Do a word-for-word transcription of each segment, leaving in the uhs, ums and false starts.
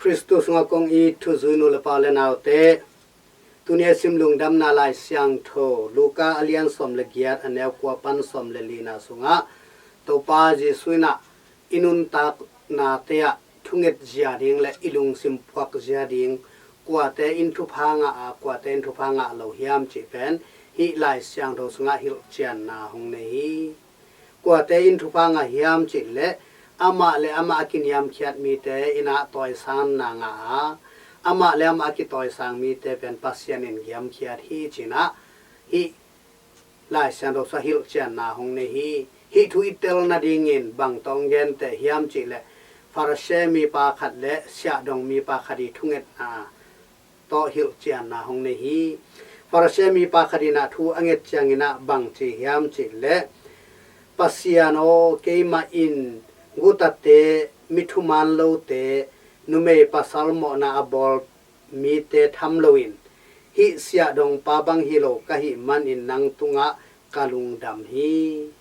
Khristu sungah kong it thuzui nu le pa le naute, tuni a sim Lungdamna Lai Siangtho Luka a lian sawm le giat, a neu kua pan sawm le lina sungah Topa Jesuh in ah i nuntaknate ah thunget zia ding le i lungsim puak zia ding, kuate in thupha ngah a, kuate in thupha ngah lo hiam cih pen hih Lai Siangtho sungah hilhcianna hong nei hi. Kuate in thupha ngah hiam cih leh amah le amah a kiniamkhiat mite in ah tawisangna ngah a, amah le amah a kitawisang mite pen Pasian in giamkhiat hi ci-in ah hih Lai Siangtho sungah hilhcianna hong nei hi. Hih thu i tel nadingin bang tawh hong genteh hiam cih leh Farasi mipa khat le siahdong mipa khat i thungetna tawh hilhcianna hong nei hi. Farasi mipa khat in ah thu a nget ciangin ah bang ci hiam cih leh, Pasian aw, keimah in gutate, mi thuman lote, numei pasal mawhna a bawl mite tham loin hih siahdongpa bang hi lo ka hih manin nang tungah ka lungdam hi.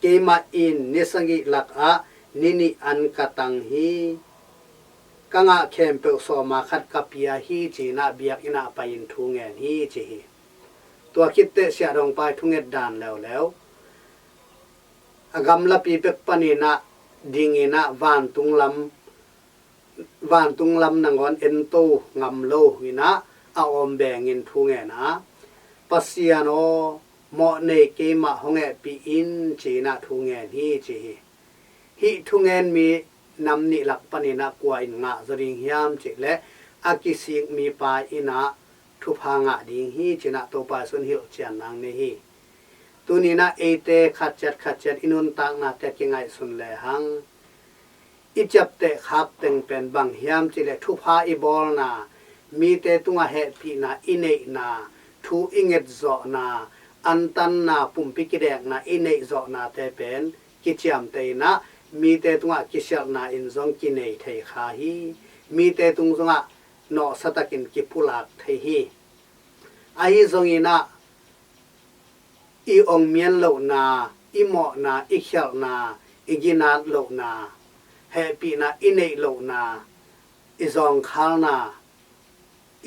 Keimah in ni sagih lakah ni nih an ka tang hi. Ka ngah khempeuh sawma khat ka pia hi ci-in ah biakinn ah pai-in thu ngen hi ci hi. Tua khitteh siahdongpa i thunget dan leuleu a gamlapi pek panin ah dingin ah vantung lam vantung lam nangawn ento ngam lo in ah a awm bengin thu ngen a, Pasian aw, mawh nei keimah hong hehpih in ci-in ah thu ngen hi ci hi. Hih thungen mi nam nih lak panin ah kua in ngah zaw ding hiam cih leh a kisik mipa in ah thupha ngah ding hi ci-in ah Topa Jesuh in hilhcianna hong nei hi. Tuni-in ah eite khatciat khatciat i nuntaknate a kingaihsun lehang i ciapteh khak teng pen bang hiam cih leh thupha i bawlna, mite tungah hehpihna i neihna, thu i ngetzawhna, antanna, pumpi kidekna i neihzawhnate pen kiciamteh in ah mite tungah kisialhna in zong kinei thei kha hi. Mite tung zongah nawhsa takin kipulak thei hi. Ahi zongin ah i ong mian lohna, i mawhna, i khialhna, i ginat lohna, hehpihna i neih lohna, i zawngkhalna,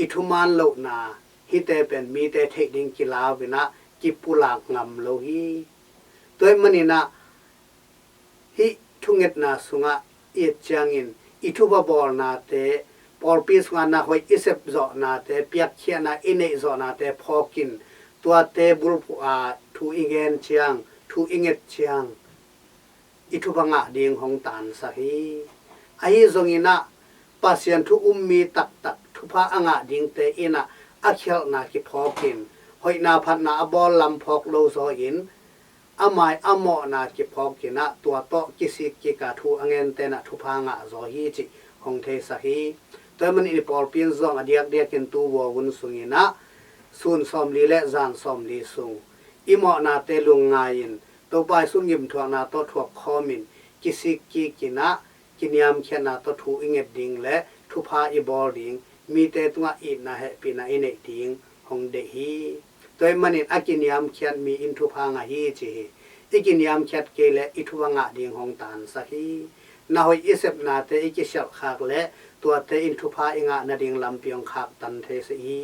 i thuman lohna, hihte pen mite theih ding kilau in ah kipulak ngam lo hi. Tua ahih manin ah hih thungetna sungah i et ciangin i thupha bawlnate, pawlpi sungah na hoih i sepzawhnate, piakkhiatna i neihzawhnate phawkin tuate bulphuh a thu i ngen ciang, thu i nget ciang i thupha ngah ding hong tansak hi. Ahi zongin ah Pasian thu um mi taktak thupha a ngah dingte in ah a khialhna kiphawkin hoihna phatna a bawl lam phawk lo zaw in a mai a mawhna kiphawk in ah tua tawh kisik kik a thu a ngente in ah thupha ngah zaw hi cih hong theisak hi. Tua ahih manin i pawlpi in zong a diakdiakin tu vua vun sungin ah sun sawmli le zan sawmli sung i mawhnate lungngai-in Topa Jesuh gimthuakna tawh thuak khawmin kisik kik in ah kiniamkhiatna tawh thu i nget ding le thupha i bawl ding, mite tungah itna hehpihna i neih ding hong deih hi. Tua ahih manin a kiniamkhiat mi in thupha ngah hi ci hi. I kiniamkhiat kei leh i thupha ngah ding hong tansak hi. Na hoih i sepnate i kisialh khak leh tuate in thupha i ngah nading lampi hong khaktan thei sih hi.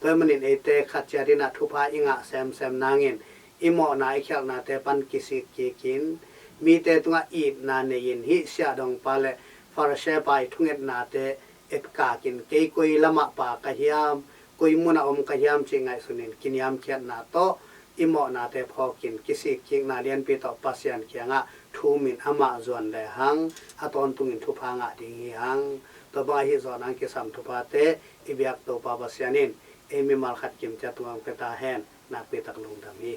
Tua ahih manin eite khatciat in ah thupha i ngah semsem nangin i mawhna i khialhnate pan kisik kik in mite tungah itna nei-in hih siahdongpa le Farisipa i thungetnate etkak in kei koi lamah pa ka hiam, koi munah om ka hiam cih ngaihsun in kiniamkhiatna tawh i mawhnate phawkin kisik kikna lianpi tawh Pasian kiangah thum in amah zuan lehang a tawntungin thupha ngah ding hi hang. Tua bang ahi zawh nang kisam thuphate i biak Topa Pasian in ei mimal khat kimciat tungah hong pia ta hen. Nakpi tak lungdam hi.